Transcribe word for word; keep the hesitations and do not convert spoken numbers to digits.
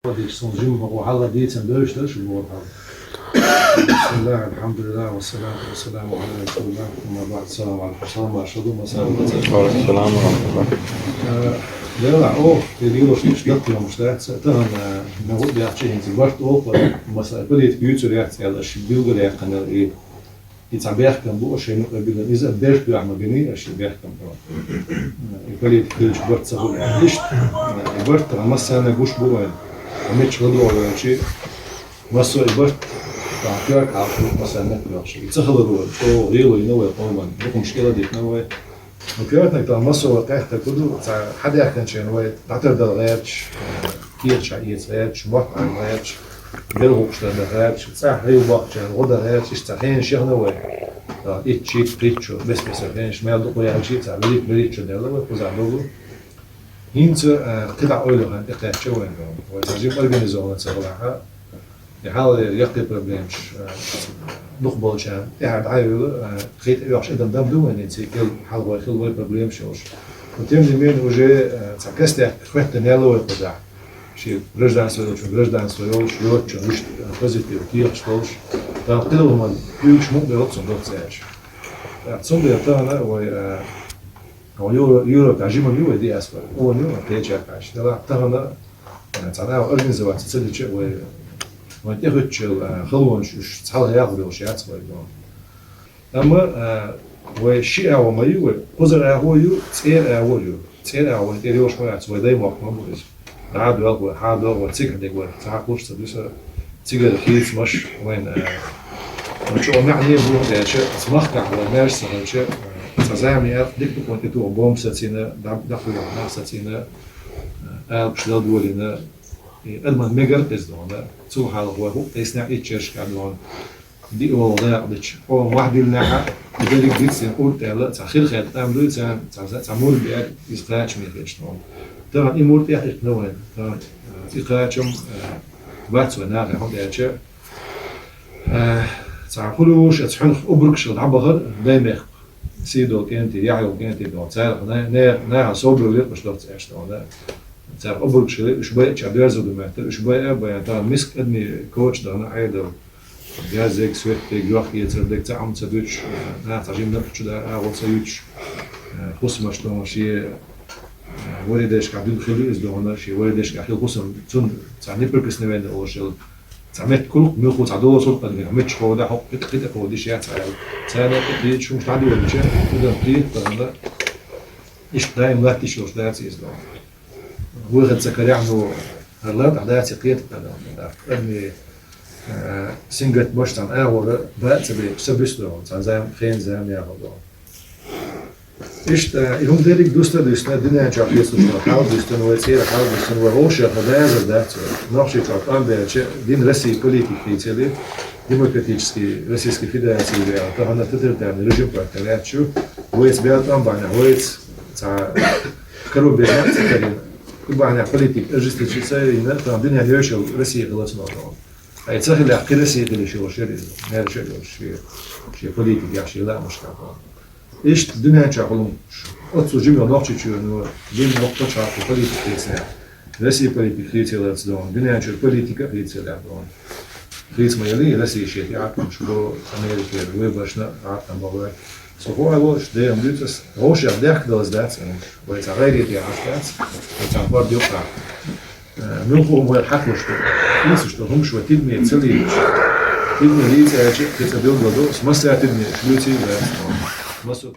Диш сон жим баху хьала дийцан дойш дара шу боху хьала. Бисмиллах, алхьамдулиллах, вассалату вассаламу аля расулиллах, амма баъд, салам алейкум, салам алейкум, салам алейкум. Ва алейкум салам ва рахматуллах. Э, Дела, о, те дилош иш дакъ йомуш дац, тахана, э, ме гуд яхчи хинца барт олху, масала, политика юцур яц, яла, аш билгар яхкана, и И цхьа бехкам бу, шайн юкъа билан. Иза берт дуьхьа ма бини, аша бехкам бу. И политика хилча барт ца хуьлу аьлла. Иштта, и барт тара массарна гуш бу вайн. Мича хила догӀу вайчи, массо и барт, тахана коьрта хьалха массарна меттахь. И ца хилар вай, чӀогӀа гӀийла йина вай къоман, дукхамаш кӀела дитина вай. Ну, коьртаниг тахана массо вай къехтарг хӀун ду, цхьа хьадаьхкинчарна вай дӀатардала гӀерташ, кехаташ хьаэца гӀерташ, мотт Ӏамма гӀерташ, гергахкаш дан гӀерташ, цӀахь хьийла боккхачарна гӀо дан гӀерташ, иштта цхьа хенаш яхна вай. Итт, итт, итт чу, бес-бесара хенаш, мел дукха яхачи, цхьа берриг-берриг чу даьлла вай, кхузахь долу. ХӀинца, а, кхидӀа ойла хан тӀекхаьчча вайн. Вай цхьа жима организованца гӀалахьа, И хьалха яккхий проблемаш, а, дукха болчарна тӀаьхьа дӀайолу, а, кхин тӀе оьхуш адам дам ду вайн, цига хьалха вай хила вай проблемаш йолуш. Но тем не менее уже, а, цхьа кастех хӀоьттина яьлла вай кхузахь. Шен гражданство йолчун гражданство йолуш, йоцучун вуьшта, а, позитив, кехаш долуш. Тахана кхидолу хӀуманна куьйгаш мукъа бегӀу цунна доцца аьлча. ТӀаккха цундела тахана вай, а, Хьо Юра-, Юра, кху жимма ю вай диаспора? О, ю, кхеча кхаьчна. Делахь тахана, э, цхьа нагахь организоваться ца дича вай, вайн тӀехуьттучу, э, халонаш уьш цхьалха яхар йолуш яц вай дон. Амма, э, вай ши агӀо ма ю вай, кхузара агӀо ю, цӀера агӀо ю. ЦӀера агӀо вайн тӀера йолуш ма яц, вай даймохк ма бу иза. ДӀа а доьлху вай, хьа а доьлху вай, цига хьадерг вай, цхьа а кхуш ца дуьсур, цигара хийцамаш вайна, э, ну, чӀогӀа маьӀне бу аьлча, аса махкахь вай маьрша ца хилча, э, цхьа зама яра, дика дукха тӀе тоха бомба сацийна, дӀа-, дӀакхоьхьу нах сацийна, э, алапаш лелдолийна, и адаман мегар а кхеза дохана, цул хьалха вай хӀуъа тӀейсна а итт чаршка а дохана. Диъ вала дакъа дича, хьо мохь диллинехь а, и дерриг дицдина урт аьлла, цхьа хир хетта тӀам дуй царна, цхьа, цхьа, цхьа мур беара, иза кхачаме хеташ тхуна. Тахана и мур тӀехь иккхина вайна. Тахана, э, и кхачам, э, бац вайн нахе хӀунда аьлча, э, цхьа хуьлуш, оцу хьуьнах обрукашал дӀабахар, даймехк, сий долу кӀентий, яхь йолу кӀентий долу. Царах на-, на-, наха собар лиркъаш доцца аьлла тхуна. Царах обрукаш хили, уьш байъача доьрзур ду моьттура, уьш байъа а байъина, тахана миска адамийн коча дахана Ӏедал. Яззег, светдег, йохк-эцар дег цхьа хӀума ца дуьтуш, нах цхьа жимма чу дара агӀо ца юьтуш, хӀусамаш дохана шен ворхӀе дешкахь дуьйна хила ю иза дохана, шен ворхӀе дешкахь хила хӀусам, цунна цхьа неприкосновенный олуш йолу, цхьа метта кулкх, муьлхха цхьа доцург къадгина, мичча кховда, хӀокху кхин тӀе, кхин тӀе кховдийша яц аьлла. Царна тӀе кхийча хӀумаш дӀадоьллича, уьдан кхета тахана, иштта даим латтийша йолуш дац иза дохана. Вуьйханца карахь, ну, хӀара лартахь дац и кхета тӀадам. Адамийн, э, сингаттамаш цхьана агӀора бан а ца бекъаш, ца буьсу дохана, цхьана зама, хенан зама яхар дохана. Иштта, э, и хӀума дерриг дуста а дуьстина, дуьнен чохь хецалуш долу хьал а дуьстина, вай цӀера хьал а дуьстина, вай вовшех дазар дац вай. Нохчийчохь тӀом баьлча, дина Россия политика хийцале, демократический Российской Федерации веана, тахана тоталитарный режим патта лаьтташ ю, вайца бел тӀом бахьанехь, вайца цхьа каро беза ца карийна. И бахьанехь политика ожесточиться йина, тахана дуьненан йоьшалла Россия хилла ца латахь. Ай, ца хилахь, кхин Россия хила йиш йолуш яра иза. Маьрша йолуш шен, шен политикехь, шен лаамашкахь. Иштта дуьнен чохь хӀума оццу жима йолу Нохчийчоьно, дина мохк пачхьалкхо политика хийцинехь. Россия политика хийцаларца дохана, дуьнен чуьра политика а хийцалаьцна дохана. Хийца ма яли, Россия шен тӀе Ӏаткъамаш бо, Америкера выборашна Ӏаткъам бо вай. Со хӀун а волуш, дехам дуьйцу ас, вовшех дехкадалаза дац, вай цхьа гӀайре тӀе Ӏаш дац, вай цхьа хӀорда юккъахь. Э, муьлхха хӀума вай хьакхалуш ду, хӀинцаш ду, хӀумаш вай тидаме ца лийцаш. Тидаме лийца аьлча, кхин цкъа билггал ду, ас массара тидаме аш луьйций а дац. Массо